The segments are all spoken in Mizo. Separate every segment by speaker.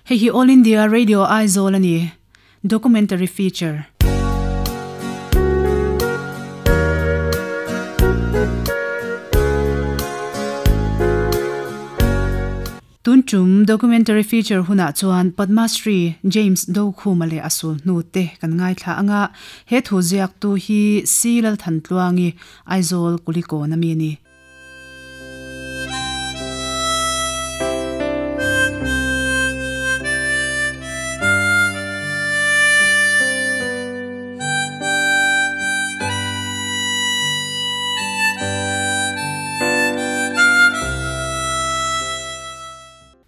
Speaker 1: Hei hi All India Radio Aizawl a ni. Documentary Feature. Tun tum Documentary Feature hunah chuan Padma Shri James Dokhuma leh a sul hnu te kan ngaithla anga he thu ziaktu hi Si Lalthantluangi Aizawl Kulikawn a mi a ni.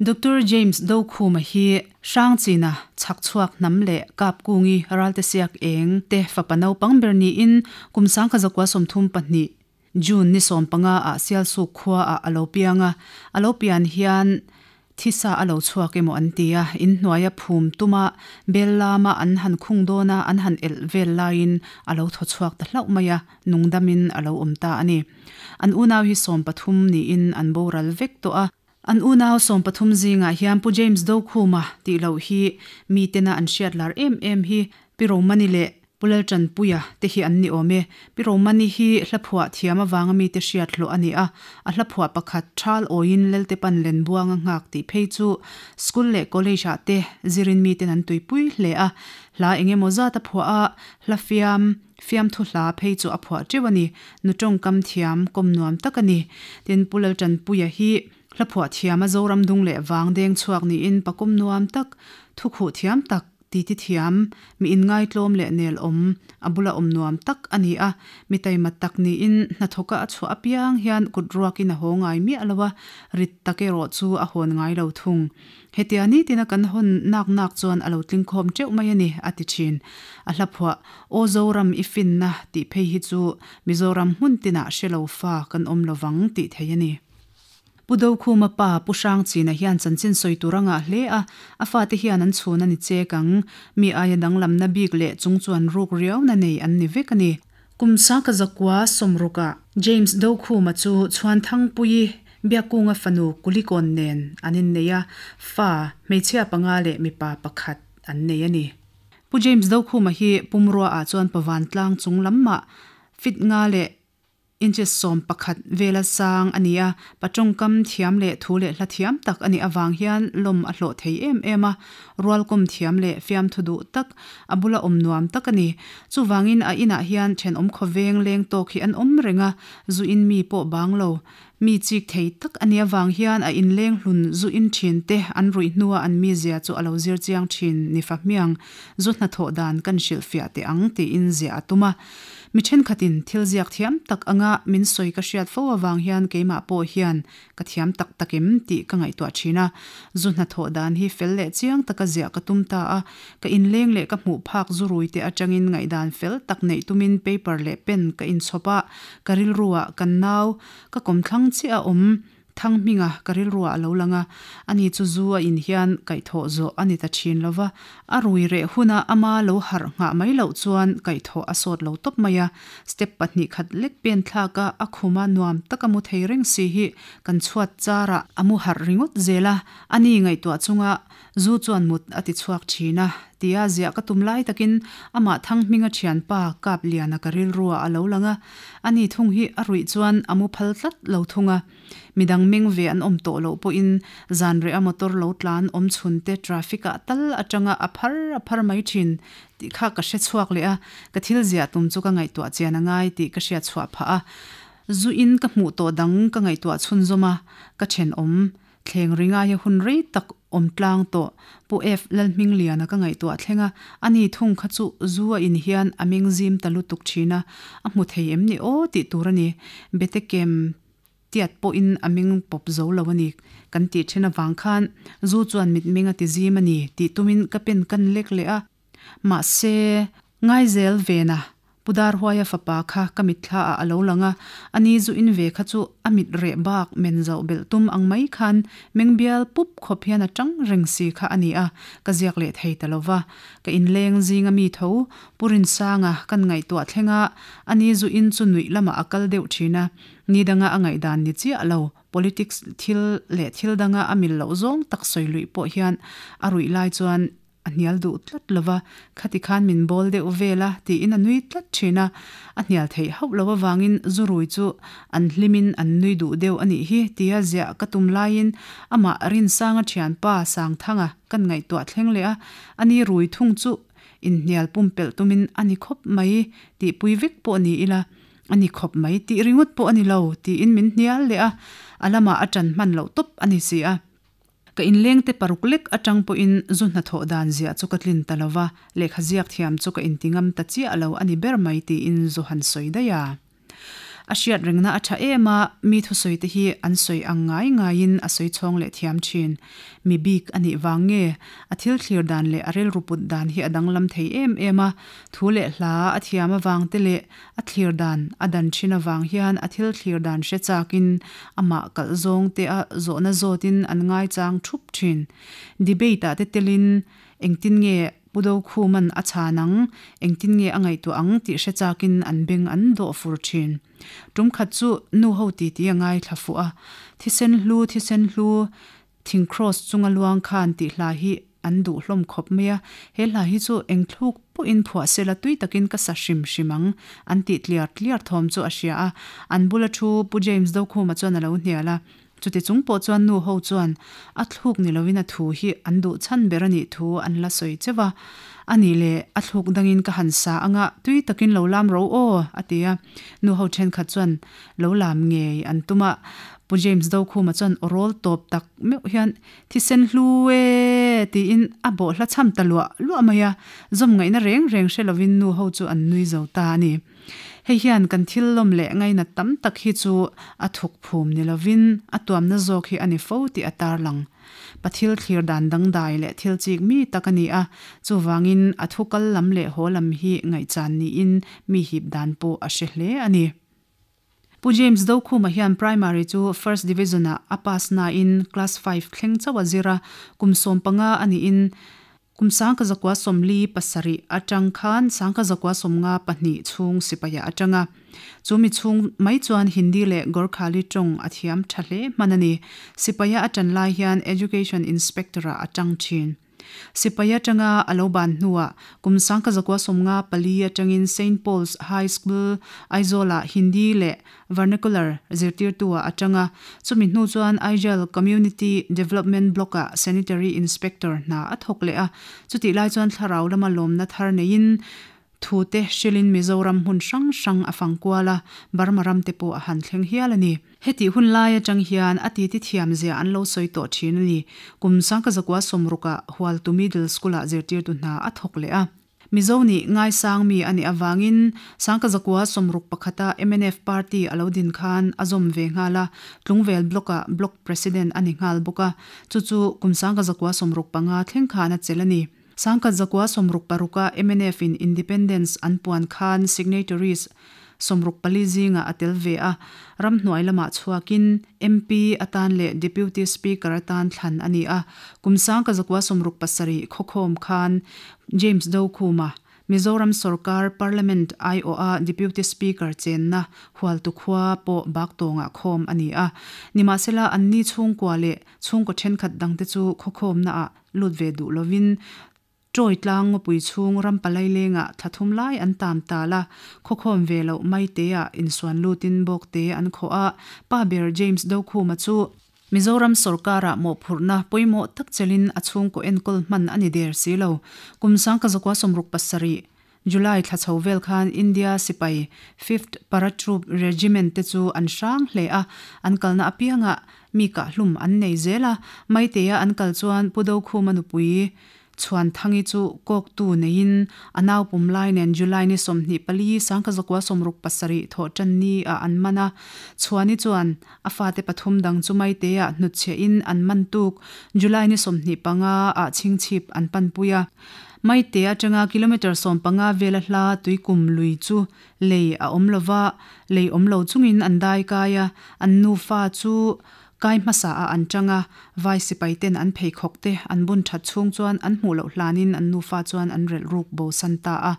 Speaker 1: Doctor James Dokhuma hi Hrangchina chhakchhuak hnam leh Kapkungi Raltesiak eng te fapa naupang ber niin kum sangkha zakua 32 June ni 15 ah Sialsuk khua ah a lo piang a, a lo pian hian thisa a lo chhuak emaw an ti a, in hnuaia phum tuma bel lama an han khung dawn a, an han elh vel laiin a lo thaw chhuak ta hlauh mai a, nungdamin a lo awm ta a ni. An unau hi 13 niin an boral vek tawh a. An unau 13 zingah hian Pu James Dokhuma tih loh hi mi tena an hriat lar em em hi Pi Romani leh Pu Laltanpuia te hi an ni awm e. Pi Romani hi hla phuah thiam avanga mite hriat hlawh a ni a, a hla phuah pakhat Thal awiin Lelte pan len buanga nghak tih phei chu school leh college ah te zirin miten an tuipui hle a, hla eng emaw zat a phuah a, hla fiam fiamthu hla phei chu a phuah teuh a ni. Nu tawngkam thiam kawm nuam tak a ni. Tin, Pu Laltanpuia hi hla phuah thiam a Zoram dung leh vang deng chhuak niin pakawm nuam tak, thukhuh thiam tak, Titi thiam, mi inngaitlawm leh nel awm, a bula awm nuam tak a ni a. Mi taima tak niin hnathawka a chhuah apiang hian kut ruakin a haw ngai miah lo a, rit tak erawh chu a hawn ngai lo thung. Hetia nitina kan hawn nak nak chuan a lo tling khawm teuh mai a ni, a ti thin. A hla phuah, Aw Zoram i finna tih phei hi chu Mizoram hmun tinah hre lo fa kan awm lovang tih thei a ni. Pu Dokhuma pa Pu Hrangchina hian chanchin sawi tur a ngah hle a, a fate hian an chhun a ni chek ang. Mi aia danglamna bik leh chung chuan ruk riauna nei an ni vek a ni. Kum sangka zakua sawmrukah James Dokhuma chu Chhuanthangpuii Biakkunga fanu Kulikawn nen an innei a, fa hmeichhia panga leh mipa pakhat an nei a ni. Pu James Dokhuma hi pumrua ah chuan pavantlang chung lam mah fit nga leh Inches 11 vela sang a ni a, pa tawngkam thiam leh thu leh hla thiam tak a nih avang hian lawm a hlawh thei em em a, rualkawm thiam leh fiamthu duh tak, a bula awm nuam tak a ni. Chuvangin a inah hian thenawm khawveng leng tawk hi an awm reng a, zu in mi pawh bang lo. Mi chik thei tak a nih avang hian a inleng hlun zu in thin te an ruih hnua an mizia chu a lo zir chiang thin ni fa hmiang, zu hnathawh dan kan hrilhfiah teh ang tiin ziah a tum a. Mi thenkhatin thil ziak thiam tak anga min sawi ka hriat fo avang hian keimah pawh hian ka thiam tak tak em tih ka ngaihtuah thin a. Zu hnathawh dan hi fel leh chiang taka ziah ka tum ta a, ka inleng leh ka hmuh phak zu rui te atangin ngaihdan fel tak neih tumin paper leh pen ka inchhawp a, ka rilruah kan nau ka kawmthlang chiah a awm. Thang hminga ka rilruah a lo lang a, ani chu zu a in hian kaihthawh zawh a ni ta thin lo va, a rui reh huna ama lo harh nghah mai loh chuan kaihthawh a sawt lo tawp mai a, step pahnih khat lek pen thlak a, a khuma nuam taka mu thei reng si hi kan chhuat charah a mu harh ringawt zel a, ani ngaihtuah chunga zu chuan mut a ti chhuak thin a, tia ziah ka tum lai takin amah Thang hminga thianpa Kap Liana ka rilruah a lo lang a, ani thung hi a ruih chuan a mu phal tlat lo thung a. Midang meng ve an awm tawh loh pawhin zan reh a motor lo tlan awm chhun te traffic ah tal atanga a phar a phar mai thin tih kha ka hre chhuak leh a, ka thil ziah tum chu ka ngaihtuah chian a ngai tih ka hriat chhuah phah a. Zu in ka hmuh tawh dang ka ngaihtuah chhunzawm a, ka thenawm thleng ringaia hun rei tak awm tlang tawh Pu F Lalhmingliana ka ngaihtuah thleng a, ani thung kha chu zu a in hian a meng zim ta lutuk thin a, a hmu thei em ni aw tih tur a ni. Bete kem tiat pawhin a meng pawp zo lo a ni kan tih then avang khan zu chuan mitmeng a ti zim a ni tih tumin ka pen kan lek leh a. Mahse, Ngaizel vena Pu Darhuaia fapa kha ka mitthla ah a lo lang a, ani zu in ve kha chu a mit reh bak men zauh belh tum ang mai khan meng bial pup khawp hian a tang reng si kha a ni a, ka ziak leh thei ta lo va. Ka inleng zinga mi tho Pu Rinsanga kan ngaihtuah thleng a, ani zu in chu nuih lamah a kal deuh thin a, ni danga a ngaihdan ni chiah lo. Politics thil leh thil danga a mil loh zawng tak sawi luih pawh hian a ruih lai chuan a hnial duh tlat lo va, khati khan min bawl deuh vel a tiin a nui tlat thin a. A hnial theih hauh loh avangin zu rui chu an hlimin an nui duh deuh a nih hi tia ziah ka tum laiin amah Rinsanga thianpa Sangthanga kan ngaihtuah thleng leh a, ani rui thung chu inhnial pumpelh tumin a ni khawp mai tihpui vek pawh ni ila a ni khawp mai tih ringawt pawh a ni lo tiin min hnial leh a, a lamah a ṭan hman loh tawp a ni si a. Ka inlengte paruk lek atang pawhin zu hnathawh dan ziah chu ka tlin ta lo va, lehkha ziak thiam chu ka inti ngam ta chiah lo a ni ber mai tiin zu han sawi daih a. A hriat rengna a tha em a, mi thusawi te hi an sawi ang ngai ngaiin a sawi chhawng leh thiam thin. Mi bik a nih vang nge, a thil thlir dan leh a rilru put dan hi a danglam thei em em a, thu leh hla a thiam avang te leh A thlir dan a dan thin avang hian a thil thlir dan hre chakin amah kalh zawng te a zawhna zawtin an ngaichang thup thin. Debate ah te telin engtin nge Pu Dokhuman a chhan ang, engtin nge a ngaihtuah ang tih hre chakin an beng an dawh fur thin. Tum khat chu nu ho titi a ngaithla fuh a, Thisen hlu, thisen hlu, Thing kraws chunga luang khan tih hla hi an duh hlawm khawp mai a, he hla hi chu eng thluk pawhin phuah sela tui takin ka sa hrim hrim ang an tih tliar tliar thawm chu a hria a, an bula thu Pu James Dokhuma chuan a lo hnial a, chuti chung pawh chuan nu ho chuan a thluk ni lovin a thu hi an duh chhan ber a nih thu an la sawi cheuh a, a nih leh a thluk dangin ka han sa anga tui takin lo lam ro aw a ti a, nu ho thenkhat chuan lo lam ngei an tum a, Pu James Dokhuma chuan aw rawl tawp tak meuh hian thisen hlu e tiin a bawhhla chham ta luah luah mai a, zawm ngaihna reng reng hre lovin nu ho chu an nui zo ta a ni. Hei hian kan thil lawm leh ngainat tam tak hi chu a thuk phum ni lovin a tuamna zawk hi a ni fo tih a tarlang. Pathil thlir dan dangdai leh thil chik mi tak a ni a, chuvangin a thu kal lam leh haw lam hi ngaihchan niin mi hip dan pawh a hre hle a ni. Pu James Dokhuma hian Primary chu First Division-ah a pass nain Class Five thleng chauh a zir a, kum 15 a niin kum 1947 atang khan 1952 chhung sipaiah a tang a. Chu mi chhung mai chuan Hindi leh Gorkhali tawng a thiam tha hle hman a ni. Sipaia a tan lai hian Education Inspector-ah a tang thin. Sipai atanga a lo ban hnuah kum 1954 atangin Saint Paul's High School, Aizawl-ah Hindi leh Vernacular zirtirtu-ah a tang a, chumi hnu chuan Aijal Community Development Block-ah Sanitary Inspector hna a thawk leh a, chutih lai chuan thlarau lama lawmna thar neiin Thu te hrilhin Mizoram hmun hrang hrang a fang kual a, Burma ram te pawh a han thleng hial a ni. Hetih hun lai atang hian a titi thiam zia an lo sawi tawh thin a ni. Kum 1960 ah Hualtu Middle School ah zirtirtu hna a thawk leh a. Mizo nih ngaisang mi a nih avangin 1961 a mnf party a lo din khan a zawm ve nghal a, Tlungvel Block ah Block President a ni nghal bawk a, chu chu kum 1965 thleng khan a chelh a ni. 1966 a mnf in Independence an puan khan signatories 64 zingah a tel ve a, ramhnuai lamah chhuakin MP atan leh Deputy Speaker atan thlan a ni a. Kum 1967 khawkhawm khan James Dokhuma, Mizoram sorkar Parliament aiawha Deputy Speaker chenna Hualtu khua pawh Baktawngah khawm a ni a. Nimahsela anni chhungkua leh chhungkaw thenkhat dangte chu khawkhawmnaah Lut ve duh lovin Troy tlang ngawpui chhung ram palai lengah thla thum lai an tam tal a, khawkhawm ve loh mai teah insuan lutin bawk te an khawh a, pa ber James Dokhuma chu Mizoram sorkarah mawhphurhna pawimawh tak chelin a chhungkaw enkawl hman a ni der si lo. Kum 1977 July thla chho vel khan India sipai Fifth Paratroop Regiment te chu an hrang hle a, an kalna apiangah mi kahhlum an nei zel a, Maite-a an kal chuan Pu Dokhuma nupui Chhuanthangi chu kawktu neiin a nau pum lai nen July ni 24 1967 thawh tan ni ah an man a, Chhuani chuan a fate pathum dang chu Maite-ah hnutchhiahin an man tuk July ni 25 ah chhingchhip an panpui a. Maite atanga kilometre 15 vela hla tuikum lui chu lei a awm lo va, lei awm lo chungin an dai kai a, an nufa chu Kai hmasa ah an tang a, vai sipai ten an pheikhawk te an bun that chhung chuan an hmuh loh hlanin an nufa chuan an relh ruk bo san ta a.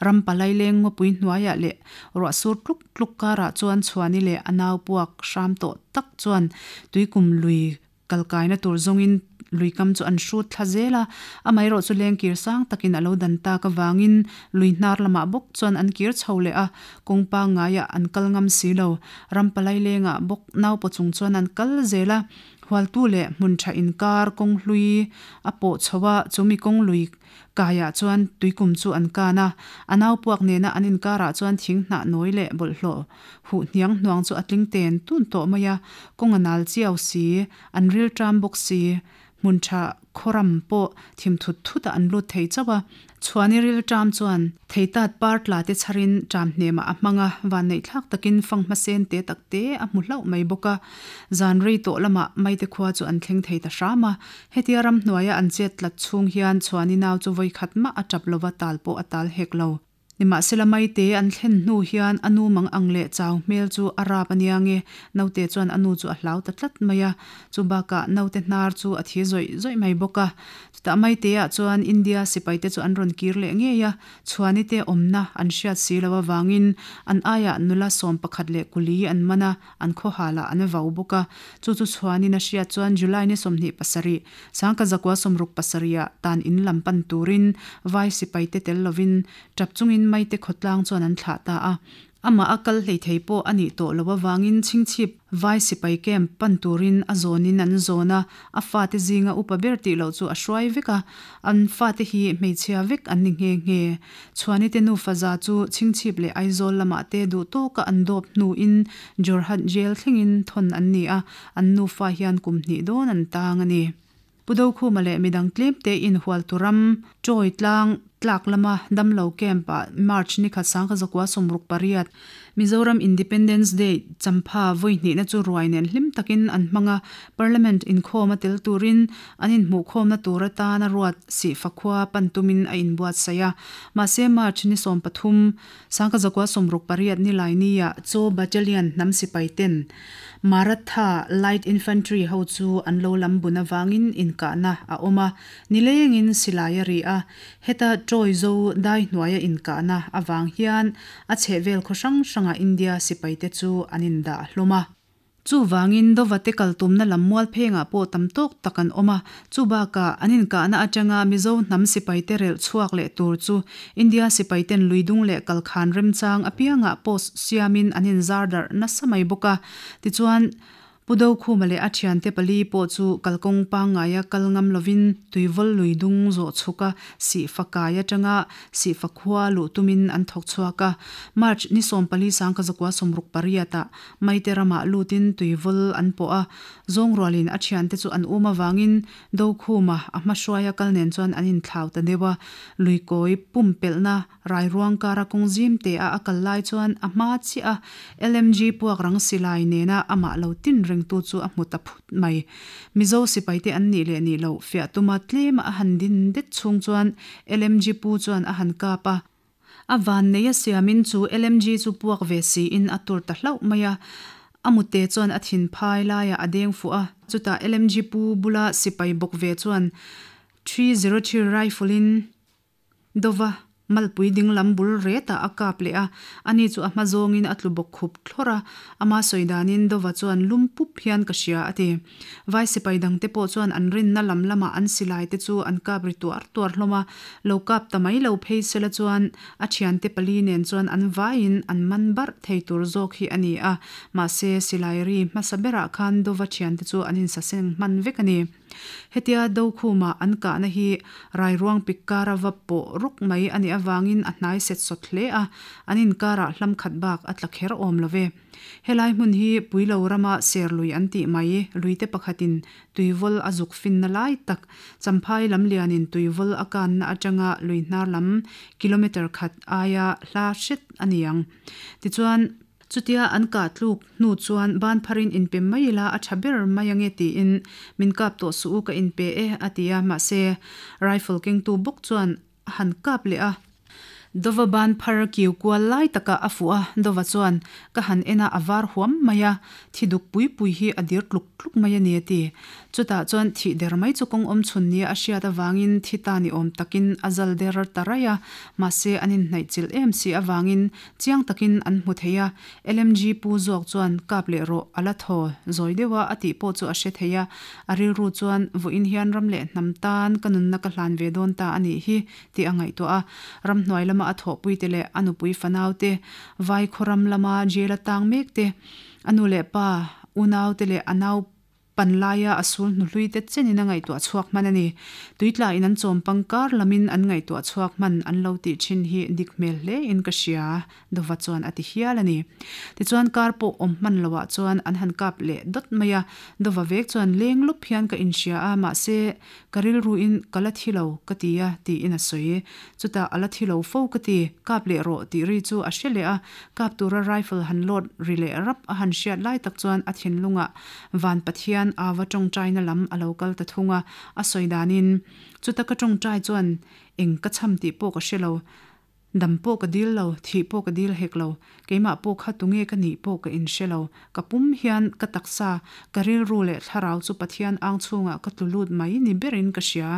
Speaker 1: Ram palai leng ngawpui hnuaiah leh ruah sur tluk tluk karah chuan Chhuani leh a nau puak hram tawh tak chuan tuikum lui Kalkaina tur zawngin luikam chu an hrut thla zel a, amaherawh chu lengkir sang takin a lo dan tak avangin lui hnar lamah bawk chuan an kir chho leh a, kawng pangngaiah an kal ngam si lo. Ram palai lengah bawk naupaw chung chuan an kal zel a, hualtu leh hmun tha inkar kawng hlui a pawh chho a, chumi kawng lui Kaiah chuan tuikum chu an kan a, a nau puak nena an inkarah chuan thing hnah nawi leh bawlhhlawh huh hniang hnuang chu a tling ten tun tawh mai a, kawng a nal chiau si, an ril ṭam bawk si, hmun ṭha khawram pawh thim thut thutah an lut thei chauh a. Chhuani ril ṭam chuan theitat par tla te chharin ṭam hnemah a hmang a, vanneih thlak takin fanghma sen te tak te a hmu hlauh mai bawk a. Zan rei tawh lamah Maite khua chu an thleng thei ta hram a, Hetia ramhnuaia an chet tlat chhung hian Chhuani nau chu vawi khat mah a tap lova tal pawh a tal hek lo. Nimahsela Maite an thlen hnu hian a nu mang ang leh chau hmel chu a rap a nia nge, naute chuan a nu chu a hlau ta tlat mai a. Chu bakah naute hnar chu a thi zawih zawih mai bawk a. Chutah Maite-ah chuan India sipaite chu an rawn kir leh ngei a, Chhuani te awmna an hriat si lo avangin an aiah nula 11 leh kuli an man a. An khawhal ah an vau bawk a, chu chu chhuanin a hriat chuan July ni 27, 1967 ah tan in lam pan turin vai sipai te tel lovin tap chungin Maite khawtlang chuan an thlah ta a. Amah a kal hleithei pawh a nih tawh loh avangin chhingchhip vai sipai camp pan turin a zawnin an zawn a, a fate zinga upa ber tih loh chu a hruai vek a, an fate hi hmeichhia vek an ni nghe nghe. Chhuanite nufa za chu Chhingchhip leh Aizawl lamah te duh tawka an dawp hnuin Jorhat Jail thlengin thawn an ni a, an nufa hian kum hnih dawn an tang a ni. Pu Dokhuma leh midang tlem te inhual turam Chawi tlang tlak lama damlo camp ah March ni khat 1968, Mizoram Independence Day champha vawi hnihna chu ruai nen hlim takin an hmang a, Parliament inkhawm a tel turin an inhmuhkhawmna tur atana ruat sihfa khua pan tumin a inbuatsaih a. Mahse March ni 13, 1968 ni lai nia Chaw Battalion hnam sipai ten Maratha Light Infantry ho chu an lo lam bun avangin inkahna a awm a, nilengin silai a ri a. Heta Troy zo dai hnuaia inkahna avang hian a chhehvel khaw hrang hrangah India sipaite chu an indah hlawm a. Chuvangin Dovate kal tumna lam mual phengah pawh tam tawk tak an awm a. Chu bakah an inkahna atanga Mizo hnam sipaite relh chhuak leh tur chu India sipaiten luidung leh kalkhan remchang apiangah post siamin an inzar darh nasa mai bawk a. Tichuan, Pu Dokhuma leh a thiante pali pawh chu kalkawng pangngaia kal ngam lovin tuivawl lui dung zawh chhuka sihfa kai atanga sihfa khua luh tumin an thawk chhuak a. March ni 14 1968 ah Maite ramah lutin tuivawl an pawh a, Zawngrualin a thiante chu an um avangin Dokhuma a hmahruaia kal nen chuan an inthlau ta deuh a, luikawi pumpelhna Rairuang kara kawng zim te a a kal lai chuan a hma chiah a LMG puak rang silai nena amah lo tin rengtu chu a hmu ta phut mai. Mizo sipaite an nih leh nih loh fiah tuma tlema a han din det chhung chuan LMG pu chuan a han kap a. A van nei a siamin chu LMG chu puak ve siin a tur ta hlauh mai a. A mute chuan a thin phai laiah a deng fuh a, chutah LMG pu bula sipai bawk ve chuan 303 rifle in Dova, malpui ding lam bul retah a kap leh a, ani chu a hma zawngin a tlu bawk khup thlawrh a, ama sawi danin Dova chuan lum pup hian ka hria a ti. Vai sipai dangte pawh chuan an rinna lam lamah an silai te chu an kap ri tuar tuar hlawm a, lo kap ta mai lo phei sela chuan a thiante pali nen chuan an vaiin an man barh thei tur zawk hi a ni a, mahse silai ri hmasa berah khan Dova thiante chu an insaseng hman vek a ni. Hetia Dokhuma an kahna hi Rairuang pik kara va pawh ruk mai a nih avangin a hnai set sawt hle a, an inkarah hlam khat bak a tla kher awm lo ve. Helai hmun hi Puilo rama ser lui an tih mai, luite pakhatin tuivawl a zuk finna lai tak, Champhai lam lianin tuivawl a kanna atanga lui hnar lam kilometre khat aia hla hret a ni ang. Tichuan. Chutia an kah tluk hnu chuan ban pharin inpe mai ila a tha ber mai ange tiin min kap tawh suh u ka inpe e a ti a, mahse rifle kengtu bawk chuan a han kap leh a. Dova ban phar kiu kual lai takah a fuh a, Dova chuan, Ka han en a, a var huam mai a, thi duk pui pui hi a dir tluk tluk mai a ni a ti. Chutah chuan thih der mai chu kawng awm chhun nia a hriat avangin thi ta ni awm takin a zal der ta raih a, mahse an inhnaih chilh em si avangin chiang takin an hmu thei a, LMG pu zawk chuan kap leh rawh a la thaw zawi deuh a a tih pawh chu a hre thei a, a rilru chuan vawiin hian ram leh hnam tan ka nunna ka hlan ve dawn ta a nih hi tih a ngaihtuah a, ramhnuai lama a thawhpuite leh a nupui fanaute, vai khawram lama jail a tang mek te, a nu leh pa, unaute leh a nau pan laia a sul hnuhlui te chenin a ngaihtuah chhuak hman a ni. Tuitla in an chawm pang kar lamin an ngaihtuah chhuak hman an lo tih thin hi dik hmel hle in ka hria, Dova chuan a ti hial a ni. Tichuan kar pawh awm hman loah chuan an han kap leh dawt mai a, Dova vek chuan leng lup hian ka inhria a, mahse Ka rilruin ka la thi lo ka ti a tiin a sawi. Chutah a la thi lo fo ka ti, kap leh rawh tih ri chu a hre leh a, kap tura rifle han load ri leh rap a han hriat lai tak chuan a thinlungah Van Pathian ava tawngtaina lam a lo kal ta thung a, a sawi danin chuta ka tawngtai chuan eng ka cham tih pawh ka hre lo. Dam pawh ka dil lo, thih pawh ka dil hek lo, keimah pawh kha tunge ka nih pawh ka inhre lo. Ka pum hian ka taksa, ka rilru leh thlarau chu Pathian ang chhungah ka tlu lut mai ni berin ka hria.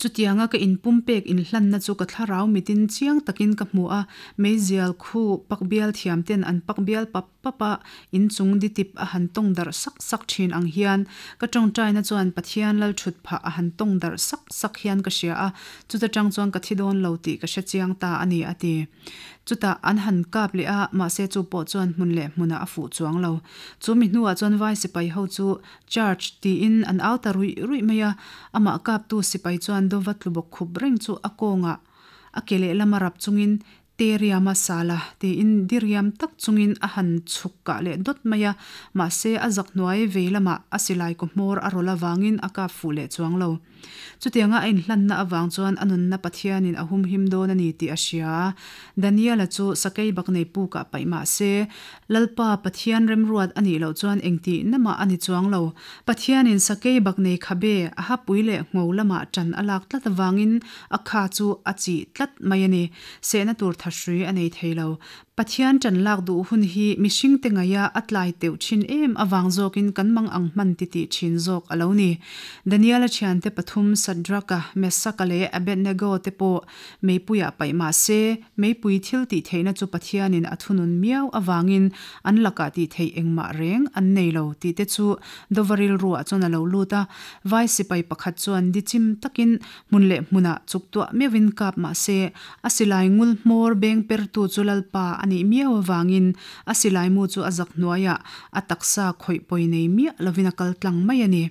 Speaker 1: Chutianga ka inpumpek inhlanna chu ka thlarau mitin chiang takin ka hmu a, meizial khu pakbial thiamten an pakbial pap pap a, inchung ditip a han tawng darh sak sak thin ang hian ka tawngtaina chuan Pathian lal thut phah a han tawng darh sak sak hian ka hria a, chuta tang chuan ka thi dawn lo tih ka hre chiang ta a ni a ti. Chutah an han kap leh a, mahse chu pawh chuan hmun leh hmunah a fuh chuang lo. Chu mi hnuah chuan vai sipai ho chu Charge tiin an au ta ruih ruih mai a, amah kaptu sipai chuan dawva tlu bawk khup reng chu a kawngah a ke lehlam a rap chungin Teriama sala tiin diriam tak chungin a han chhuk kah leh dawt mai a, mahse a zak hnuai vei lamah a silai kaw hmawr a rawlh avangin a kap fuh leh chuang lo. Chutianga a inhlanna avang chuan a nunna Pathianin a humhim dawn a ni tih a hria. Daniela chu sakei bak nei pukah paih mah se, Lalpa Pathian remruat a nih loh chuan engtihna mah a ni chuang lo. Pathianin sakei bak nei khabe a hapui leh ngho lamah ṭan a lak tlat avangin a kha chu a chih tlat mai a ni. Sehna tur thahrui a nei thei lo. Pathian ṭan lak duh hun hi mihringte ngaia a tlai teuh ṭhin em avang zawkin kan mang ang hman titih ṭhin zawk a lo ni. Daniela ṭhiante pathum Sadraka, Mesaka leh Abednego te pawh meipuiah paih mah se, meipui thil tih theihna chu Pathianin a thunun miau avangin an lakah tih theih engmah reng an nei lo tih te chu Dova rilruah chuan a lo lut a. Vai sipai pakhat chuan dichim takin Hmun leh hmunah chuk tuah meuhin kap mah se, a silai ngul hmawr beng pertu chu Lalpa a nih miau avangin a silai mu chu a zak hnuaiah a taksa khawih pawi nei miah lovin a kal tlang mai a ni.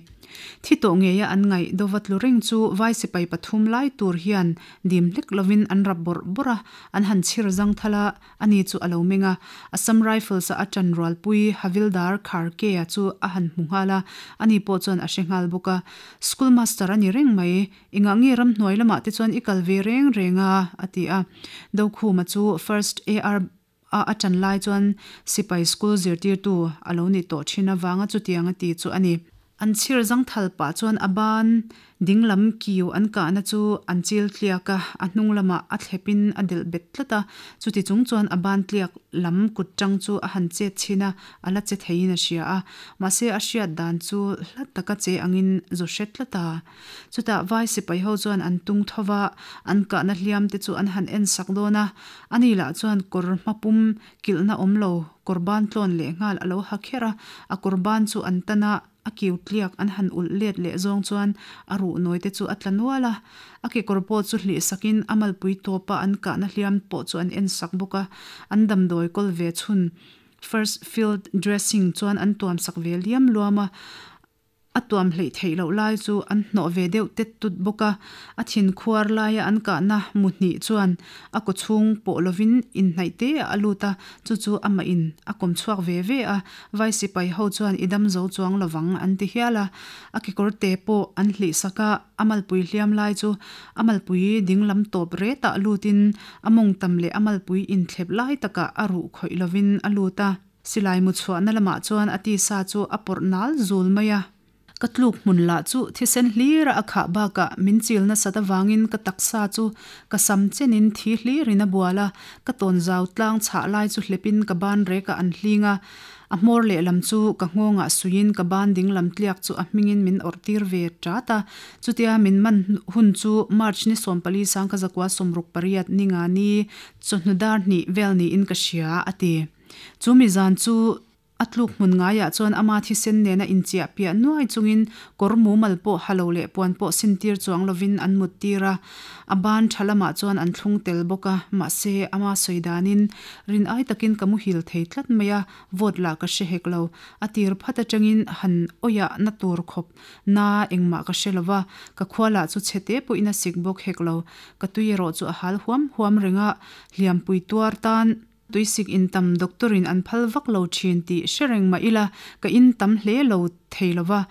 Speaker 1: Thi tawh ngeia an ngaih dova tlu reng chu vai sipai pathum lai tur hian dim hlek lovin an rap bawrh bawrh a, an han chhir zang thal a, ani chu a lo meng a. Assam Rifles-a a ṭan rualpui Havildar Kharke-a chu a han hmu nghal a, ani pawh chuan a hre nghal bawk a. School master a ni reng mai, engah nge ramhnuai lamah te chuan i kal ve reng reng a? a ti a. Dokhuma chu First AR a a ṭan lai chuan sipai school zirtirtu a lo ni tawh ṭhin avanga chutiang a ti chu a ni. An chhir zangthal pah chuan a ban dinglam kiu an kahna chu an chil tliak a, a hnung lamah a thlepin a delh bet tlat a, chuti chung chuan a ban tliak lam kut ṭang chu a han chet chhin a, a la che theiin a hria a, mahse a hriat dan chu hla taka che angin zu hre tlat a. Chutah vai sipai ho chuan an tung tho va, an kahna hliam te chu an han en sak dawn a, ani lah chuan kawr hmapum kilhna awm lo kawr ban tlawn leh nghal a lo ha kher a, a kawr ban chu an tan a, a kiu tliak an han ulh let leh zawng chuan a ruh nawi te chu a tla nual a, a kekawr pawh chu hlih sakin a malpui tawpa an kahna hliam pawh chu an en sak bawk a, an damdawi kawl ve chhun. First field dressing chuan an tuam sak ve liam luam a, a tuam hleih theih loh lai chu an hnawh ve deuh tet tut bawk a, a thin khuar laia an kahna mu hnih chuan a kaw chhung pawh lovin inhnaih te ah a lut a, chu chu amah in a kawm chhuak ve ve a, vai sipai ho chuan i dam zo chuang lovang an ti hial a, a kekawr te pawh an hlih sak a, a malpui hliam lai chu a malpui dinglam tawp retah lutin A mawngtam leh a malpui inthlep lai takah a ruh khawih lovin a lut a, silai mu chhuahna lamah chuan a tisa chu a pawrh nal zul mai a. Ka tluk hmun lah chu thisen hlira a khah bakah min chil nasat avangin ka taksa chu ka sam chenin thi hlirin a bual a, ka tawnzau tlang chhah lai chu hlepin ka ban rekah an hling a, a hmawr lehlam chu ka nghawngah suiin ka ban dinglam tliak chu a hmingin min awrh tir ve tat a. Chutia min man hun chu March ni 14 1968 ninga ni chawhnu dar hnih vel niin ka hria, a ti. Chu mi zan chu A tluk hmun ngaiah chuan ama thisen nena inchiah piah nuai chungin kawr mumal pawh ha lo leh puan pawh sintir chuang lovin an mut tir a, a ban tha lamah chuan an thlung tel bawk a, mahse ama sawi danin rin ai takin ka muhil thei tlat mai a, vote lah ka hre hek lo. A tir phat atangin han awiah na tur khawp na engmah ka hre lo va, ka khua lah chu chhe te pawhin a sik bawk hek lo. Ka tui erawh chu a hal huam huam reng a, hliampui tuar tan. Tuisik in tam doctor in an phal vak lo thin tih hre reng mah ila ka in tam hle lo thei lo va,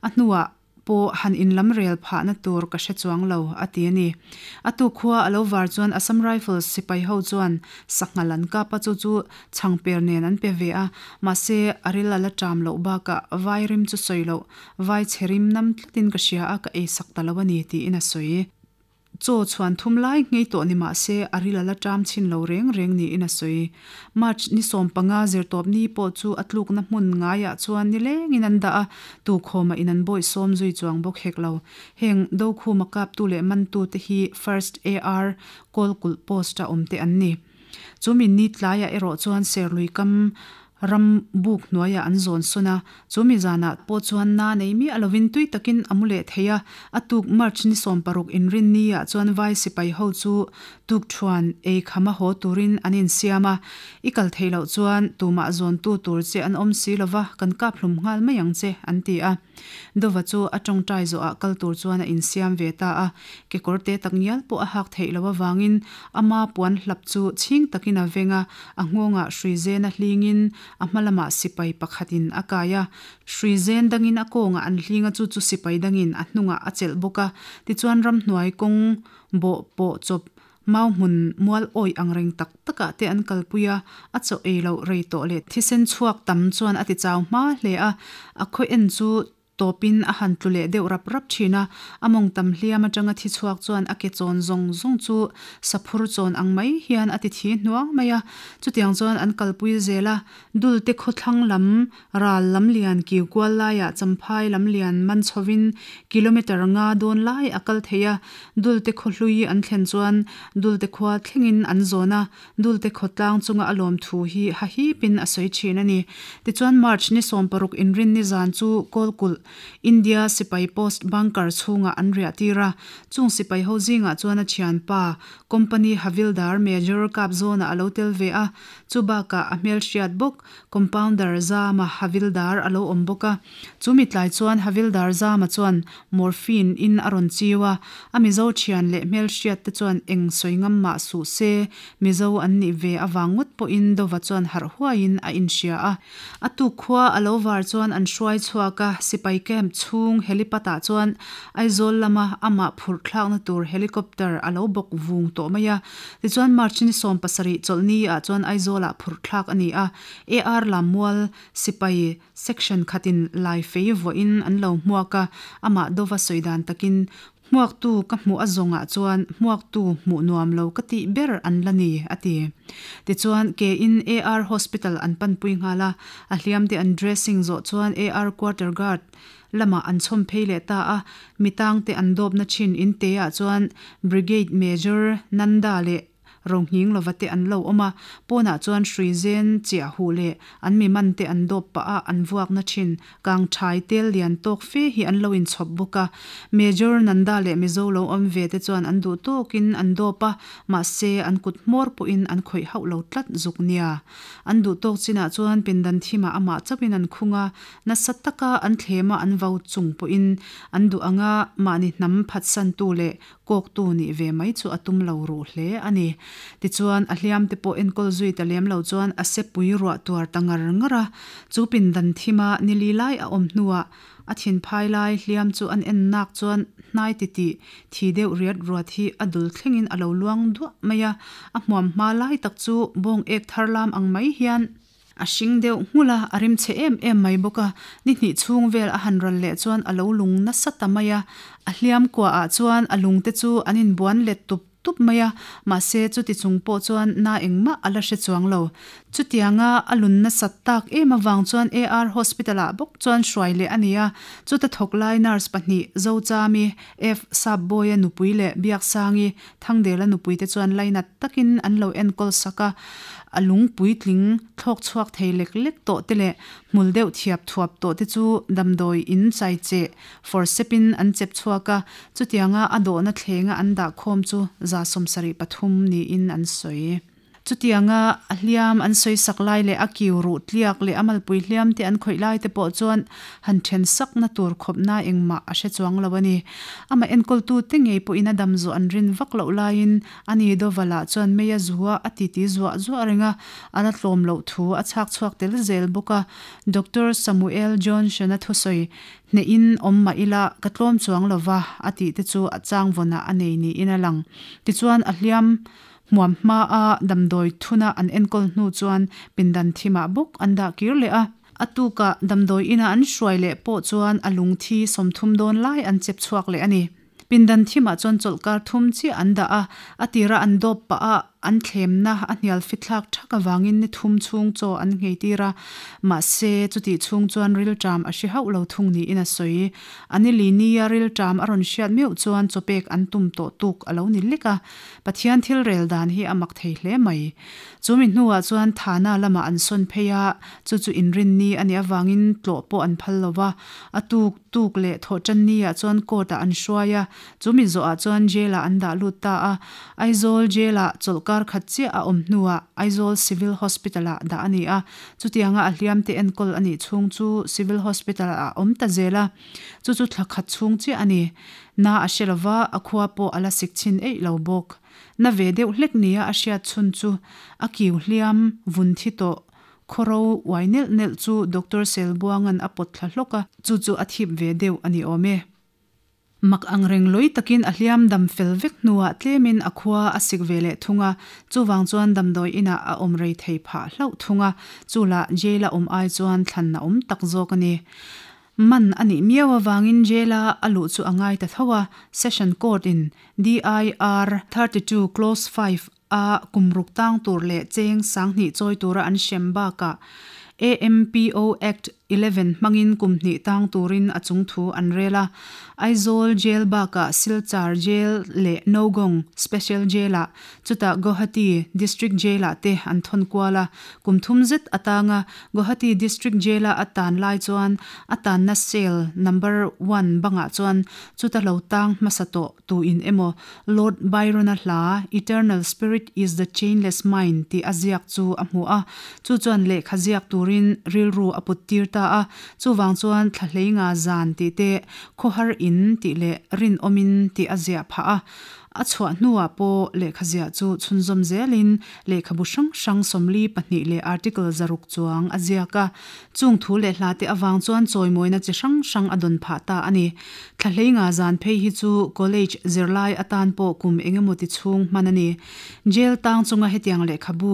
Speaker 1: a hnuah pawh han in lam rel phahna tur ka hre chuang lo, a ti a ni. A tuk khua a lo var chuan Assam Rifles sipai ho chuan sanghal an kap a, chu chu chhangper nen an pe ve a, mahse a ril a la ṭam loh bakah vai rim chu sawi loh, vai chhe rim nam tlatin ka hria a, ka eisak ta lo a ni, tiin a sawi. Chaw chhuan thum lai ngei tawh ni mah se a ril a la ṭam chhin lo reng reng niin a sawi. March ni 15 zirtawp ni pawh chu a tlukna hmun ngaiah chuan nilengin an dah a, tukhawmah in an bawih sawm zui chuang bawk hek lo. Heng Dokhuma kaptu leh mantute hi First AR Kawlkulh Post-a awmte an ni. Chu mi ni tlaiah erawh chuan Serlui kam ram buk hnuaiah an zawn sawn a, chu mi zanah pawh chuan na nei miah lovin tui takin a mu leh thei a. A tuk March ni 16 inrinni ah chuan vai sipai ho chu tuk thuan ei kham a haw turin an insiam a, I kal theih loh chuan tumah zawntu tur che an awm si lova kan kap hlum nghal mai ang che, an ti a. Dova chu a tawngtai zawhah kal tur chuan a insiam ve ta a, kekawr te tak ngial pawh a hak theih loh avangin ama puan hlap chu chhing takin a veng a, a nghawngah hrui zen a hlingin a hma lamah sipai pakhatin a kai a, hrui zen dangin a kawngah an hling a chu chu sipai dangin a hnungah a chelh bawk a, tichuan ramhnuai kawng bawh pawh chawp Mau hmun mual awih ang reng tak takah te an kalpui a, a chaw ei loh rei tawh leh thisen chhuak tam chuan a ti chau hma hle a, a khaw en chu tawpin a han tlu leh deuh rap rap thin a, a mawng tam hliam atanga thi chhuak chuan a ke chawn zawng zawng chu saphur chawn ang mai hian a ti thi hnuang mai a, chutiang chuan an kalpui zel a, Dulte khawthlang lam ral lam lian kiu kual laiah Champhai lam lian man chhovin kilometre nga dawn lai a kal thei a, Dulte khaw hlui an thlen chuan Dulte khua thlengin an zawn a, Dulte khawtlang chunga a lawm thu hi hahipin a sawi thin a ni. Tichuan March ni 16 inrin nizan chu Kawlkulh, India sipai post bunker chhungah an riah tir a, chung sipai ho zingah chuan a thianpa Company Havildar Major Kapzawna a lo tel ve a, chu bakah a hmelhriat bawk Compounder Zama Havildar a lo awm bawk a. Chu mi tlai chuan Havildar Zama chuan morphine in a rawn chiu a, a Mizo thian leh hmelhriat te chuan eng sawi ngam mah suh se, Mizo an nih ve avang ngawt pawhin Dova chuan harh huaiin a inhria a. A tuk khua a lo var chuan an hruai chhuak a, sipai camp chhung helipad ah chuan Aizawl lama amah phurh thlakna tur helicopter a lo bawk vung tawh mai a. Tichuan March ni 17 chawlhni ah chuan Aizawl ah phurh thlak a ni a, AR Lammual sipai section khatin lai fei vuahin an lo hmuak a, amah dova sawi dan takin Hmuaktu ka hmuh a zawngah chuan hmuaktu hmuh nuam lo ka tih ber an la ni, a ti. Tichuan, ke-in AR Hospital an panpui nghal a, a hliamte an dressing zawh chuan AR Quarter Guard lamah an chhawm phei leh ta a, mi tangte an dawpna thin in te-ah chuan Brigade Major Nanda leh Rohnghing lova te an lo awm a, pawnah chuan hrui zen chiah huh leh an mi man te an dawp pah a, an vuakna thin kang thai tel lian tawk fe hi an lo inchhawp bawk a. Major Nanda leh Mizo lo awm ve te chuan an duh tawkin an dawp a, mahse an kut hmawr pawhin an khawih hauh lo tlat zuk nia. An duh tawk chinah chuan pindan thimah amah chauhin an khung a, nasa taka an thlema an vau chung pawhin an duh anga mahni hnam phatsantu leh Kawktu nih ve mai chu a tum lo ruh hle a ni. Tichuan, a hliam te pawh enkawl zui ta lem lo chuan a sepui ruah tuar ta ngar ngar a. Chu pindan thima ni li lai a awm hnuah a thinphai lai hliam chu an en nak chuan hnai titih thi deuh riat ruat hi a dul thlengin a lo luang duah mai a. A hmuam hma lai tak chu bawng ek thar lam ang mai hian. A hring deuh nghulh a, a rim chhe em em mai bawk a. Ni hnih chhung vel a han ral leh chuan a lo lung nasa ta mai a. A hliam kuaah chuan a lungte chu an inbuan let tup tup mai a, mahse chuti chung pawh chuan na engmah a la hre chuang lo. Chutianga a lun nasat tak em avang chuan AR Hospital-ah bawk chuan hruai leh a ni a, chuta thawk lai nurse pahnih Zochami, F. Sapbawia nupui leh Biaksangi, Thangdela nupuite chuan lainat takin an lo enkawl sak a, a lung puitling thlawk chhuak thei lek lek tawh te leh hmul deuh thiap thuap tawh te chu damdawi in chai cheh forcep-in an chep chhuak a, chutianga a dawhna thlenga an dah khawm chu 73% niin an sawi. Chutianga a hliam an sawi sak lai leh a kiu ruh tliak leh a malpui hliam te an khawih lai te pawh chuan han then sakna tur khawpna engmah a hre chuang lo a ni. Amah enkawltu te ngei pawhin a dam zawh an rin vak loh laiin a ni Dovala chuan mei a zua a titi zuah zuah reng a, a la tlawm loh thu a chhak chhuak tel zel bawk a. Doctor Samuel Johnson-a thusawi hnehin awm mah ila ka tlawm chuang lo va a tih te chu a chang vawnah a nei niin a lang. Tichuan a hliam Hmuam hmaa damdawi thuna an enkawl hnu chuan pindan thimah bawk an dah kir leh a. A tukah damdawi ina an hruai leh pawh chuan a lungthi 30 dawn lai an chep chhuak leh a ni. Pindan thimah chuan chawlhkar thum chiah an dah a, a tira an dawp pah a an thlemna a hnial fithlak thak avangin ni thum chhung chaw an nghei tir a, mahse chutih chhung chuan rilṭam a hre hauh lo thung niin a sawi. A ni li nia rilṭam a rawn hriat meuh chuan chawpek an tum tawh tuk a lo ni lek a. Pathian thil rel dan hi a mak thei hle mai. Chu mi hnuah chuan Thana lamah an sawn phei a, chu chu inrinni a nih avangin tlawh pawh an phal lo va. A tuk tuk leh thawhṭan niah chuan court-ah an hruai a, chu mi zawhah chuan jail-ah an dah lut ta a. Aizawl jail-ah chawlhkar khat chiah a awm hnuah Aizawl Civil Hospital-ah dah a ni a, chutianga a hliamte enkawl a nih chhung chu Civil Hospital-ah a awm ta zel a, chu chu thla khat chhung chiah a ni. Na a hre lova, a khua pawh a la sik chhin eih lo bawk. Na ve deuh hlek nia a hriat chhun chu a kiu hliam vun thi tawh khawro uai nelh nelh chu Doctor Selbuanga'n a pawt thla hlawk a, chu chu a thip ve deuh a ni awm e. Mak ang reng lawih takin a hliam dam fel vek hnuah tlemin a khua a sik ve leh thung a, chuvang chuan damdawi inah a awm rei thei phah hlauh thung a, chu lah jail a awm ai chuan thlan a awm tak zawk a ni. Man a nih miau avangin jail-a a luh chu a ngai ta tho a, Session Court-in DIR 32 Clause 5 a kum ruk tang tur leh cheng 2000 chawi tura an hrem bakah AMPO Act 11 hmangin kum hnih tang turin a chung thu an rel a. Aizawl Jail bakah Silchar Jail leh Nogong Special Jail-ah Chutah Guwahati District Jail-ah te an thawn kual a, kum thum zet atanga Guwahati District Jail-a a tan lai chuan a tanna cell number one bangah chuan chuta lo tang hmasa tawh tuin emaw Lord Byron-a hla Eternal Spirit is the Chainless Mind tih a ziak chu a hmu a, chu chuan lehkha ziak turin rilru a put tir ta a, chuvang chuan thla hleinga zan tih te, khawhar in tih leh rinawmin tih a ziah phah a. A chhuah hnuah pawh lehkha ziah chu chhunzawm zelin lehkhabu hrang hrang 42 leh article 600 chuang a ziak a. Chung thu leh hlate avang chuan chawimawina chi hrang hrang a dawn phah ta a ni. Thla hleinga zan phei hi chu college zirlai atan pawh kum engemaw ti chhung hman a ni. Jail tang chunga hetiang lehkhabu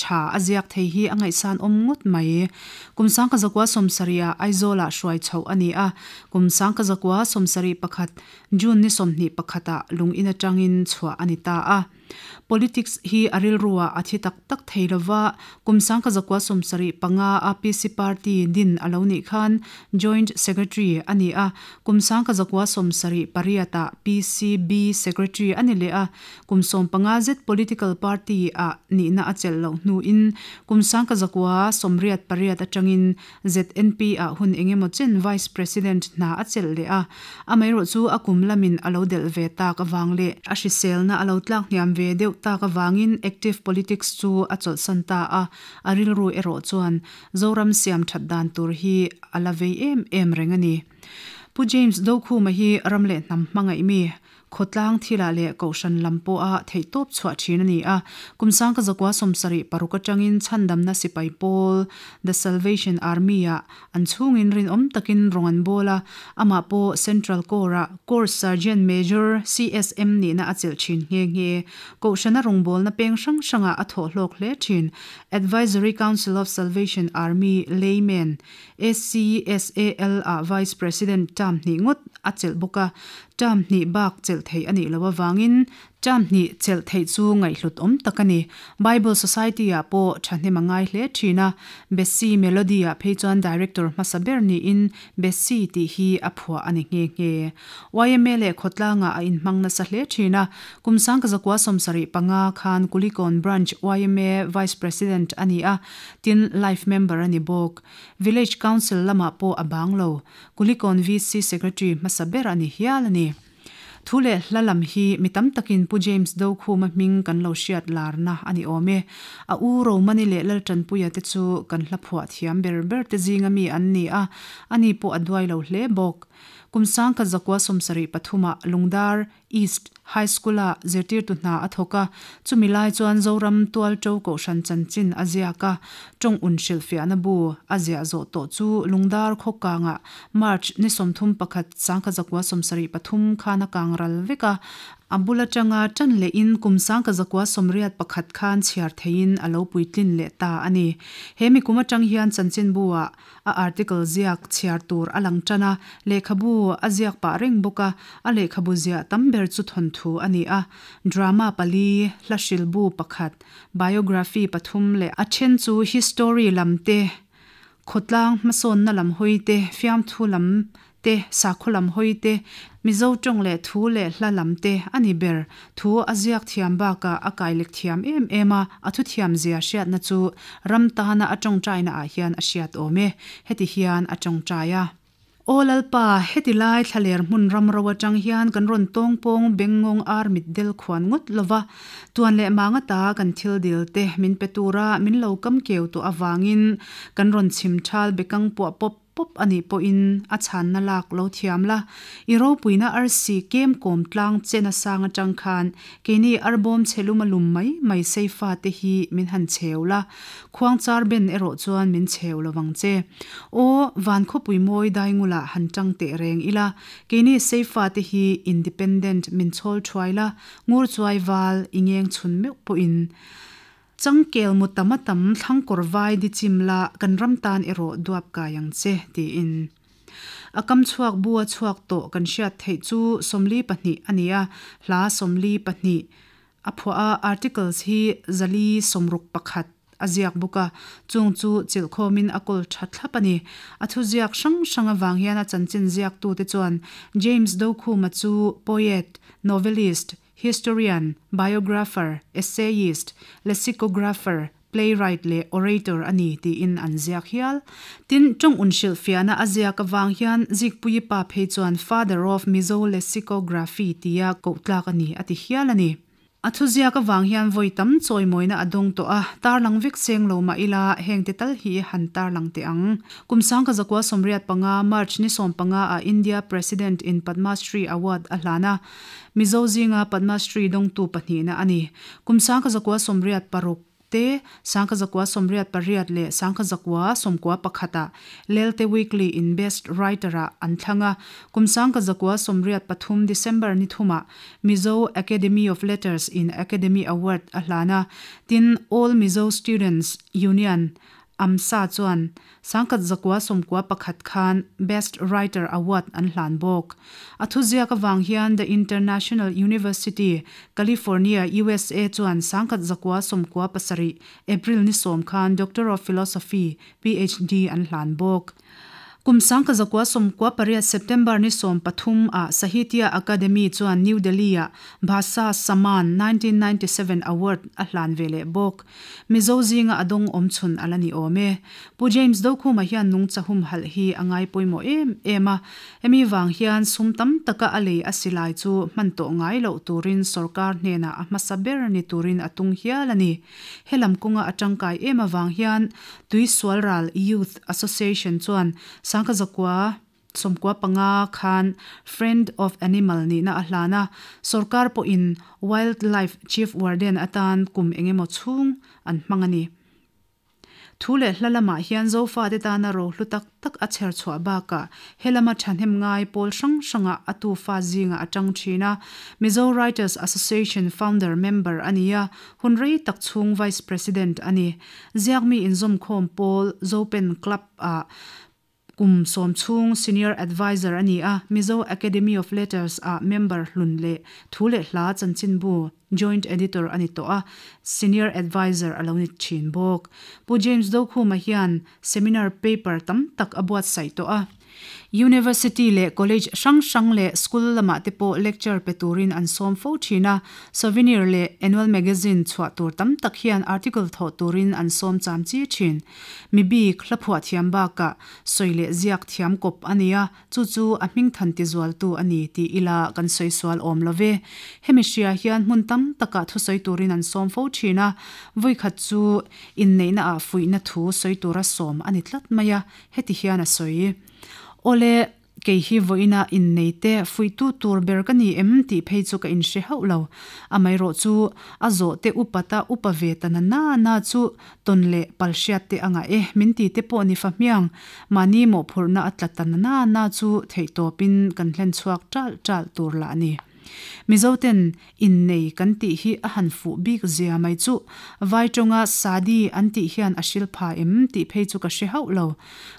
Speaker 1: Tha a ziak thei hi a ngaihsan awm ngawt mai. Kum 1970 ah Aizawl-ah hruai chhoh a ni a, kum 1971 June ni 21 ah lung in atangin chhuah a ni ta a. Politics hi a rilru ah a thi tak tak thei lova, kum 1975 a PC Party din a lo nih khan Joint Secretary a ni a, kum 1978 ah PCB Secretary a ni leh a, Kum 15 zet political party ah nihna a chelh loh hnuin kum 1988 atangin ZNP ah hun engemaw chen Vice President hna a chelh leh a, amaherawh chu a kum lamin a lo delh ve tak avang leh a hriselna a lo tlak hniam ve deuh tak avangin active politics chu a chawlhsan ta a, a rilru erawh chuan Zoram siam that dan tur hi a la vei em em reng a ni. Pu James Dokhuma hi ram leh hnam hmangaih mi. Khawtlang thilah leh Kohhran lam pawha theihtawp chhuah thin a ni a. Kum 1976 atangin Chhandamna Sipai Pawl, The Salvation Army, ah an chhungin rinawm takin rawng an bawl a, amah pawh Central Corps-ah Corps Sergeant Major, CSM, nihna a chelh thin nghe nghe. Kohhrana rawngbawlna peng hrang hrangah a thawh hlawk hle thin. Advisory Council of Salvation Army Laymen, ACSAL, ah Vice President term hnih ngawt a chelh bawk a, term hnih bak chelh theih a nih loh avangin term hnih chelh theih chu ngaihhlut awm tak a ni. Bible Society-ah pawh thahnem a ngai hle thin a, Bessie Melody-ah phei chuan Director hmasa ber niin Bessie tih hi a phuah a ni nghe nghe. Yma leh khawtlangah a inhmang nasa hle thin a, kum 1975 khan Kulikawn Branch yma Vice President a ni a, tin Life Member a ni bawk. Village Council lamah pawh a bang lo. Kulikawn VC Secretary hmasa ber a ni hial a ni. Thu leh hla lam hi mi tam takin Pu James Dokhuma hming kan lo hriat larna a ni awm e. A u Romani leh Laltanpuia te chu kan hla phuah thiam ber ber te zinga mi an ni a, ani pawh a duai lo hle bawk. Kum 1973 ah Lungdar East High School-a zirtirtu hna a thawk a, chumi lai chuan Zoram Tualṭo Kohhran chanchin a ziak a, ṭawng un hrilhfiahna bu a ziah zawh tawh chu Lungdar khaw kangah March ni 31 1973 khan a kang ral vek a, a bul aṭanga ṭan lehin kum 1981 khan chhiar theihin a lo puitlin leh ta a ni. He mi kum aṭang hian chanchinbu-ah A article ziak chhiar tur a lang tan a, lehkhabu a ziak pah reng bawk a, a lehkhabu ziah tam ber chu thawnthu a ni a, drama pali, hla hrilbu pakhat, biography pathum leh a then chu history lam te, khawtlang hmasawnna lam hawi te, fiamthu lam te, sakhaw lam hawi te, Mizo tawng leh thu leh hla lam te a ni ber. Thu a ziak thiam bakah a kailek thiam em em a, a thuthiam zia hriatna chu ram tana a tawngtaina ah hian a hriat awm e. Heti hian a tawngtai a. Aw Lalpa, heti lai thlaler hmun ram ro atang hian kan rawn tawng pawng bengngawng ar mit del khuan ngawt lova, tuan leh mang ata kan thil dil te min pe tura min lo kam keu tawh avangin kan rawn chhim thal bekang puah pawp pawp a nih pawhin a chhanna lak lo thiam la. I ropuina arsi kem kawm tlang che nasang atang khan keini arbawm chhe lum a lum mai mai seifa te hi min han chheu la, khuang char ben erawh chuan min chheu lo vang che. Aw, van khawpui mawi daingula han tang teh reng ila, keini seifa te hi independent min chhawl thuai la, ngur chuai val i ngeng chhun meuh pawhin Changkel mu tam a tam thlang kawr vai di chim la kan ram tan erawh duap kai ang che, tiin. A kam chhuak bu a chhuak tawh kan hriat theih chu 42 a ni a, hla 42 a phuah a, articles hi 461 a ziak bawk a, chung chu chilhkhawmin a kawl tha thlap a ni. A thuziak hrang hrang avang hian a chanchin ziaktute chuan James Dokhuma chu poet, novelist, Historian, biographer, essayist, lexicographer, playwright leh orator a ni tiin an ziak hial. Tin, tawng unhrilhfiahna a ziak avang hian Zikpuii pa phei chuan Father of Mizo Lexicography tia koh tlak a ni a ti hial a ni. A thuziak avang hian vawi tam chawimawina a dawng tawh a, tarlang vek seng lo mah ila hengte tal hi han tarlang teh ang. Kum 1985 March ni 15 ah India President in Padma Shri Award a hlan a, Mizo zinga Padma Shri dawngtu pahnihna a ni. Kum 1986 te, 1988 leh 1991 ah Lelte Weekly in Best Writer ah an thlang a. Kum 1983 December ni thumah Mizo Academy of Letters in Academy Award a hlan a. Tin, All Mizo Students Union, AMSA, chuan 1991 khan Best Writer Award an hlan bawk. A thuziak avang hian The International University, California, USA chuan 1997 April ni 10 khan Doctor of Philosophy, PhD, an hlan bawk. Kum 1998 September ni 13 ah Sahitya Akademi chuan New Delhi ah Bhasa Samman 1997 Award a hlan ve leh bawk. Mizo zinga a dawng awm chhun a la ni awm e. Pu James Dokhuma hian nungcha humhalh hi a ngai pawimawh em em a, hemi vang hian sum tam taka a lei a si lai chu hman tawh ngai loh turin sorkar hnenah a hmasa ber ni turin a tung hial a ni. He lam kawnga a tangkai em avang hian Tuisualral Youth Association chuan 1900. 95 khan Friend of Animal nihna a hlan a, sorkar pawhin Wildlife Chief Warden atan kum engemaw chhung an hmang a ni. Thu leh hla lamah hian Zofate tana rohlu tak tak a chher chhuah bakah he lama thahnem ngai pawl hrang hrangah a tufa zingah a tang thin a. Mizo Writers Association founder member a ni a, hun rei tak chhung Vice President a ni. Ziakmi inzawmkhawm pawl Zopen Club ah Kum sawm chhung Senior Adviser a ni a, Mizo Academy of Letters ah member hlun leh thu leh hla chanchinbu Joint Editor a ni tawh a, Senior Adviser a lo ni thin bawk. Pu James Dokhuma hian seminar paper tam tak a buatsaih tawh a. University leh College hrang hrang leh school lamah te pawh lecture pe turin an sawm fo thin a, souvenir leh annual magazine chhuah tur tam tak hian article thawh turin an sawm cham chi thin. Mi bik, hla phuah thiam bakah sawi leh ziak thiam kawp a ni a, chu chu a hming than tizualtu a ni tih ila kan sawi sual awm lo ve. Hemi hria hian hmun tam takah thusawi turin an sawm fo thin a, vawikhat chu inneihna ah fuihna thu sawi tura sawm a ni tlat mai a, heti hian a sawi. Awle. Kei hi vawiina innei te fuihtu tur ber ka ni em tih phei chu ka inhre hauh lo. Amaherawh chu a zawh te upat a upa ve ta na na na chu tawn leh pal hriat te a ngah e min ti te pawh ni fa hmiang. Mahni mawhphurhna a tla ta na na na chu theihtawpin kan hlen chhuak ṭalh ṭalh tur lah a ni. Mizoten innei kan tih hi a han fuh bik zia mai chuh. Vai tawnga Sadi an tih hian a hril pha em tih phei chu ka hre hauh lo.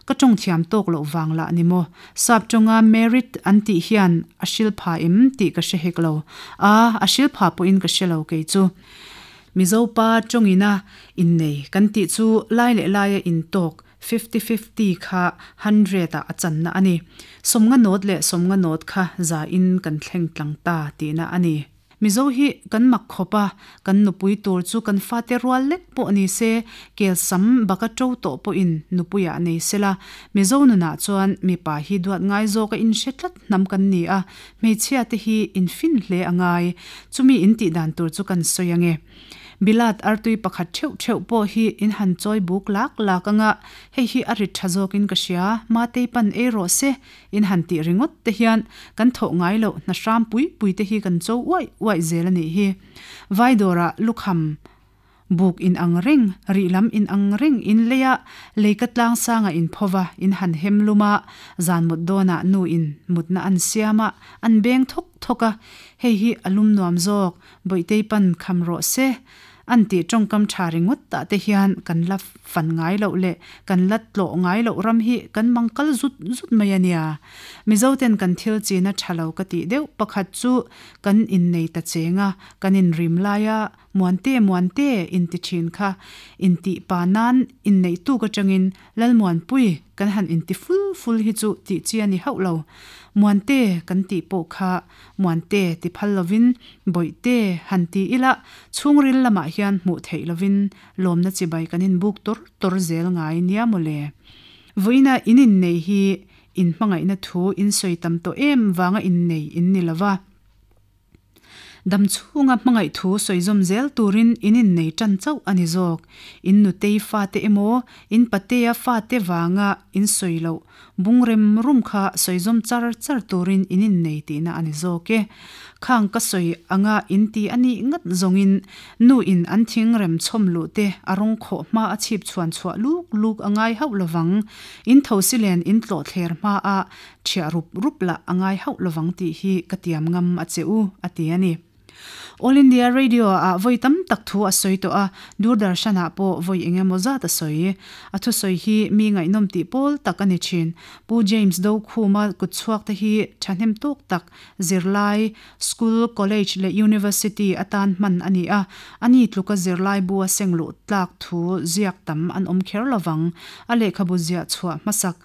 Speaker 1: Ka tawng thiam tawk loh vang lah ni maw. Sap tawnga Merit an tih hian a hril pha em tih ka hre hek lo. A, a hril pha pawhin ka hre lo kei chu. Mizopa tawngina innei kan tih chu lai leh laia intawk 50-50 kha hundred ah a channa a ni. Sawmnga nawt leh sawmnga nawt kha za in kan thleng tlang ta tihna a ni. Mizo hi kan mak khawp a, kan nupui tur chu kan fate rual lek pawh ni se, kel sam baka to tawh pawhin nupuiah nei sela. Mizo nunah chuan mipa hi duat ngai zawk a inhre tlat hnam kan ni a, hmeichhia te hi infin hle a ngai. Chumi intih dan tur chu kan sawi ange. Bilat artui pakhat theuh theuh pawh hi in han chawi buk lak lak anga, hei hi a rit tha zawkin ka hria, Matei pan ei rawh se, in han tih ringawt te hian kan thawh ngai loh hna hram pui pui te hi kan cho uaih uaih zel a nih hi. Vaidawrah lukham buk in ang reng, rih lam in ang reng in leia leika tlang sanga in phova in han hem lum a, zan mut dawnah nu in mutna an siam a, an beng thawk thawk a, hei hi a lum nuam zawk, Bawihtei pan kham rawh se, an tih tawngkam tha ringawt tah te hian kan la fan ngai loh leh kan la tlawh ngai loh ram hi kan mang kal zut zut mai a nia. Mizo ten kan thil china tha lo ka tih deuh pakhat chu kan innei ta cheng a, kan inrim lai a, Muante Muante inti thin kha intih pa nan inneih tuk atangin Lalmuanpui kan han inti ful ful hi chu tih chi a ni hauh lo. Muante kan tih pawh kha Muante ti phal lovin Bawihte han ti ila chhungril lamah hian hmuh theih lovin lawmna chibai kan inbuk tawr tawr zel ngai nia mawle. Vawiina in innei hi in hmangaihna thu in sawi tam tawh em vanga innei in ni lova. Dam chhunga hmangaih thu sawi zawm zel turin in innei tan chauh a ni zawk. In nutei fate emaw, in patea fate vanga in sawi loh bung rem rum kha sawi zawm char char turin in innei tihna a ni zawk e. Khang ka sawi anga in ti a nih ngat zawngin nu in an thing rem chhawm luh te a rawng khawh hma a chhip chhuan chhuah luk luk a ngai hauh lovang. In thosi len in tlawh thler hma a Chhiah rup rup lah a ngai hauh lovang tih hi ka tiam ngam a che u, a ti a ni. All India Radio ah vawi tam tak thu a sawi tawh a, Doordarshan ah pawh vawi eng emaw zat a sawi. A thusawi hi mi ngaihnawm tih pawl tak a ni thin. Pu James Dokhuma kutchhuak te hi thahnem tawk tak zirlai, school, college leh university atan hman a ni a, ani tluka zirlai bu a seng luh tlak thu ziak tam an awm kher lovang. A lehkhabu ziah chhuah hmasak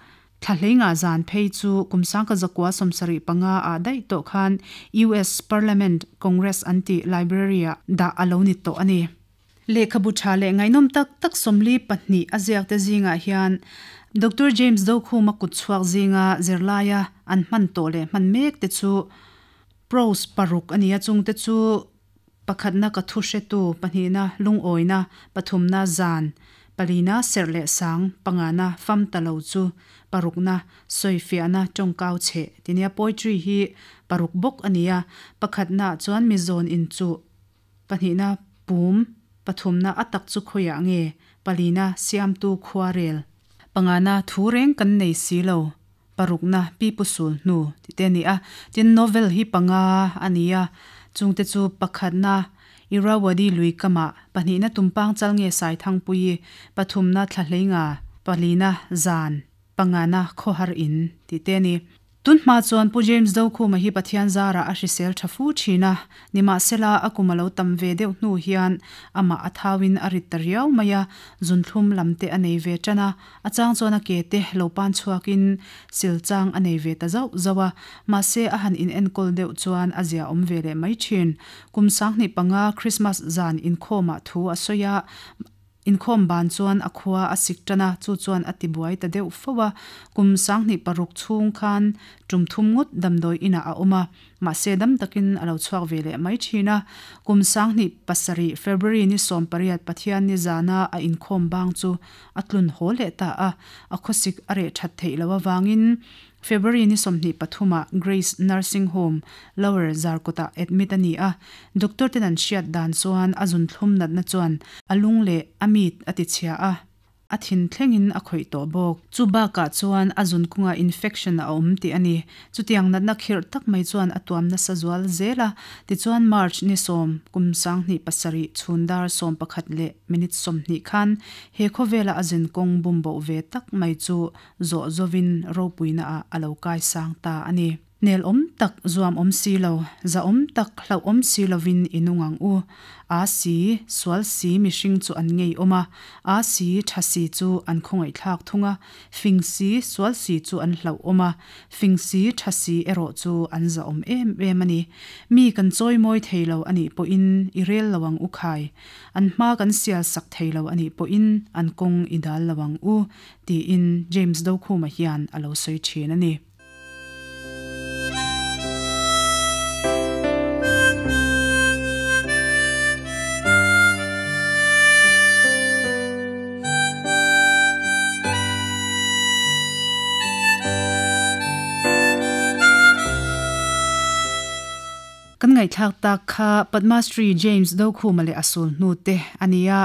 Speaker 1: Thla hleinga zan phei chu kum sangka zakua 75 ah daih tawh khan US Parliament Congress an tih Library ah dah a lo ni tawh a ni. Lehkhabu tha leh ngaihnawm tak tak 42 a ziak te zingah hian Doctor James Dokhuma kutchhuak zinga zirlaia an hman tawh leh hman mek te chu prose paruk a ni a, chungte chu pakhatna ka thu hretu, pahnihna lungawina, pathumna zan, Palina serh leh sang, pangana fam ta lo chu, parukna sawifiahna tawngkau cheh ti nia. Poetry hi paruk bawk a ni a, pakhatna chuan mizawn in chuh, pahnihna pum, pathumna a tak chu khawiah nge, palina siamtu khuarel, pangana thu reng kan nei si lo, parukna pipu sul hnu ti te a ni a. Tin, novel hi panga a ni a, chungte chu pakhatna Irrawaddy lui kamah, pahnihna Tumpang chal nge Saithangpuii, pathumna Thlahleinga, palina Zan, pangana Khawhar in tih te a ni. Tun hma chuan Pu James Dokhuma hi Pathian zarah a hrisel tha fu thin a, nimahsela a kum a lo tam ve deuh hnu hian amah a thauin a rit ta riau mai a, zunthlum lam te a nei ve tan a, a chang chuan a ke te lo pan chhuakin sil chang a nei ve ta zauh zauh a, mahse a han inenkawl deuh chuan a zia awm ve leh mai thin. Kum 2005 Krismas zan inkhawmah thu a sawi a, inkhawm ban chuan a khua a sik tan a, chu chuan a tibuai ta deuh fo a. Kum 26 chhung khan tum thum ngawt damdawi inah a awm a, mahse dam takin a lo chhuak ve leh mai thin a. Kum 27 February ni 18 Pathianni zana a inkhawm bang chu a tlun haw leh ta a, a khawsik a reh that theih loh avangin February ni 23 ah Grace Nursing Home, Lower Zarkawtah admit a ni a, doctor ten an hriat dan chuan a zunthlum natna chuan a lung leh a mit a tichhia a, a thin thlengin a khawih tawh bawk. Chu bakah chuan a zun kungah infection a awm tih a ni. Chutiang natna khirh tak mai chuan a tuam nasa zual zel a, tichuan March ni 10, kum 2007 chhun dar 11 leh minute 20 khan he khawvela a zin kawng bumboh ve tak mai chu zawh zawin ropuina ah a lo kai sang ta a ni. Nel awm tak zuam awm si lo, za awm tak hlauh awm si lovin i nung ang u. A si, sual si mihring chu an ngei awm a, a si, tha si chu an khawngaihthlak thung a, fing si, sual si chu an hlauh awm a, fing si, tha si erawh chu an za awm em em a ni. Mi kan chawi mawi thei lo a nih pawhin i rel lo ang u khai. An hma kan sial sak thei lo a nih pawhin an kawng i dal lo ang u. Tiin James Dokhuma hian a lo sawi thin a ni. Kan ngaihthlak tak kha Padmashree James Dokhuma leh a sul hnu te a ni a,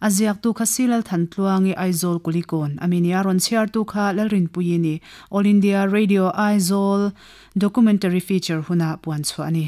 Speaker 1: a ziaktu kha Si Lalthantluangi Aizawl Kulikawn a mi nia rawn chhiartu kha Lalrinpuii ni All India Radio Aizawl Documentary Feature huna puan chhuah a ni.